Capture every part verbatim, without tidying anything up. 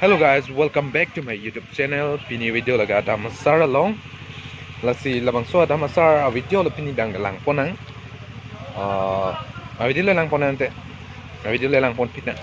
Hello guys, welcome back to my YouTube channel. Pini video lake Adam Asar along. Lasi labangso Adam Asar a video lo pini dang langpon nang. Ah, a video lo langpon nang te. A video lo langpon pina.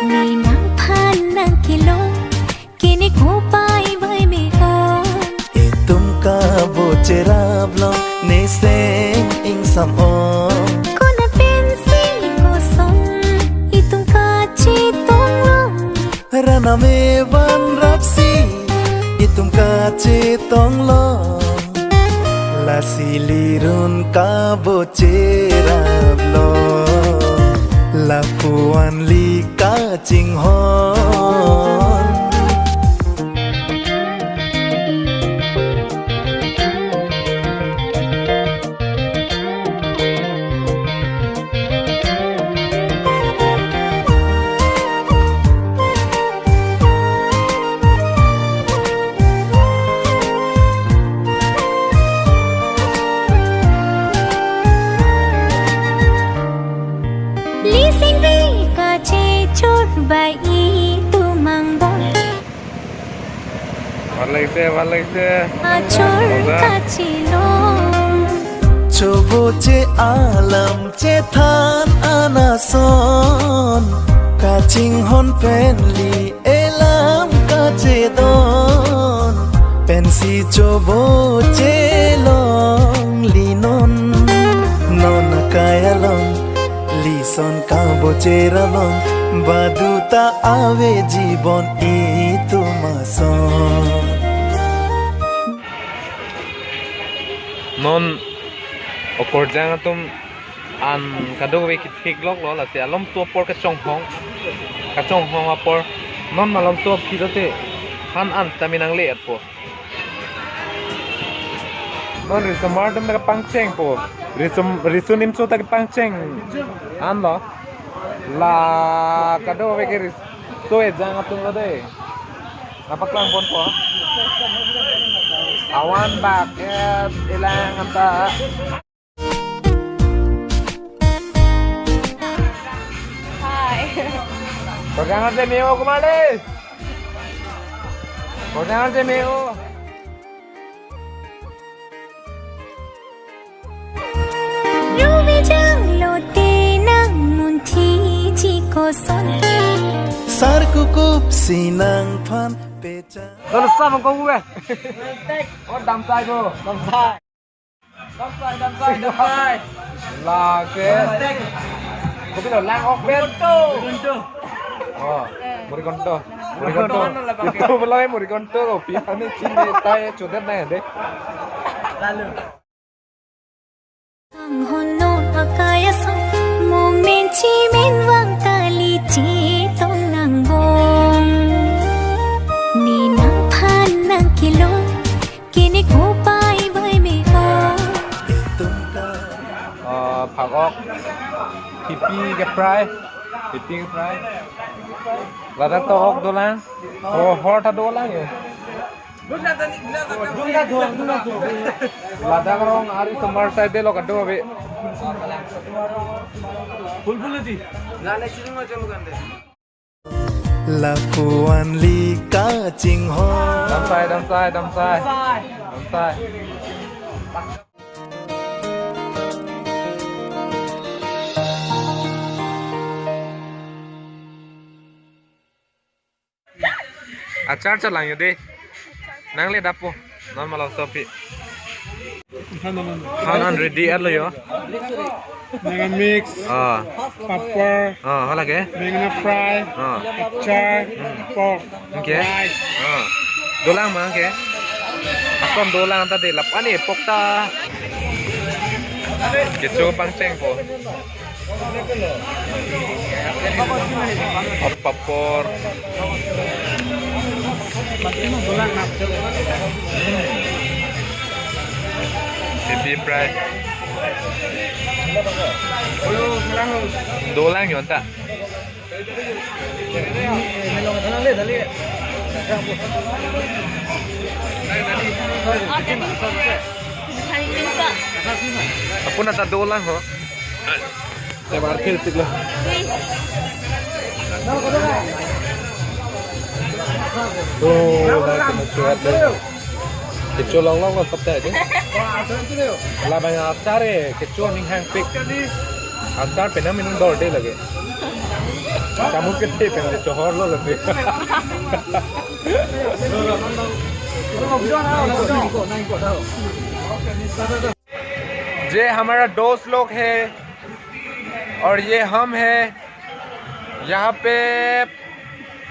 Ne nangphan nangkelong, kene kopai bai me-o. Itum kabocherap long, neseng ingsam-o. Konat pensi koson, itum kachetong long. Ran amevan rapsi, itum kachetong long. Lasi lirun kabocherap long, lapuan li kachinghon. Listen ve kachechor bai itum angbong. Bhal lagise, bhal lagise. Achor moja. Kachilong. Choboche alam chethan an ason, kachinghon pen li elam kachedon. Pensi choboche longlinon, non akai along. Lison kabocherap long, baduta ave jibon itum ason. Non okorjang atum an kadokave kethik lok lo, lasi alomso apor kachonghong, kachonghong apor. Non malomso aphi lote han an stamina nangle apor. Non risomar atum ta kepangchengpo. Riso, riso nimso ta kepangcheng anlo. La kadokave ke riso ejang atum lo dei. Nangpaklangponpo. Awan bak et ilang anta. Hi. Korjang arte me-o kumar dei. Korjang arte me-o. Rubi jang lote nang munthi ji koson. Sar kukup si nangphan pecha. Dolo sam ko ue. Oh, damsai ko. Damsai. Damsai, damsai, damsai. Lake. Kopilo lang ok pen. Murikonto. Oh, Murikonto. Murikonto. Murikonto. Itu belai Murikonto kopi ani chini tai chodet nai dei. Lalu. Ang hono akaya sa momen chimen vang kali chetong nangbong. Ne nangphan nangkelong. Kene kopai bai me-o. Ah, phak-ok. Pipi ke-fry. Pipi ke-fry. Ladak to ok dolang. Oh, hor ta dolang ya. Ladak rong ari tomar side lo kado abe. Full full ji. Lapuan li kachinghon. Damsai, damsai, damsai. Damsai. Damsai. Achar chalang yo dei. Nangle dappo. Non malomso aphi. Han, han, han. Han, han ready at lo yo. Nang mix. Ah. Papor. Ah, hala ke? Bengna fry. Ah. Achar. Hmm. Pork. Okay. Rice. Ah. Dolang ma ke? Akon dolang ta dei lap ani pork ta. Kecho pangchengpo. Hot papor. Ebi fry. Dolang yonta. Apun ata dolang ho. Ebar phir tik lo. Oh, kecho longlong lo sabta ke. Labang achar e, kecho aning hangpik. Achar penang minum dorde lake. Chamus kethe pen le chohor lo lake. ये हमारा दोस्त लोग है और ये हम हैं। यहाँ पे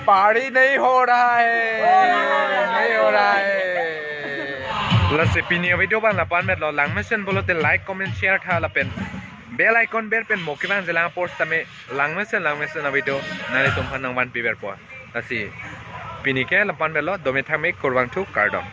पार्टी नहीं हो रहा है, नहीं हो रहा है। Lasi pini video abang lapu-an metlo, langmesen pulote like, comment, share tha lapen bell icon ber pen mo kevang jelang apor sitame langmesen langmesen avideo nanglitum aphan nangvanpi berpo. Lasi pini ke lapu-an metlo, dome thame kurvangthu, kardom.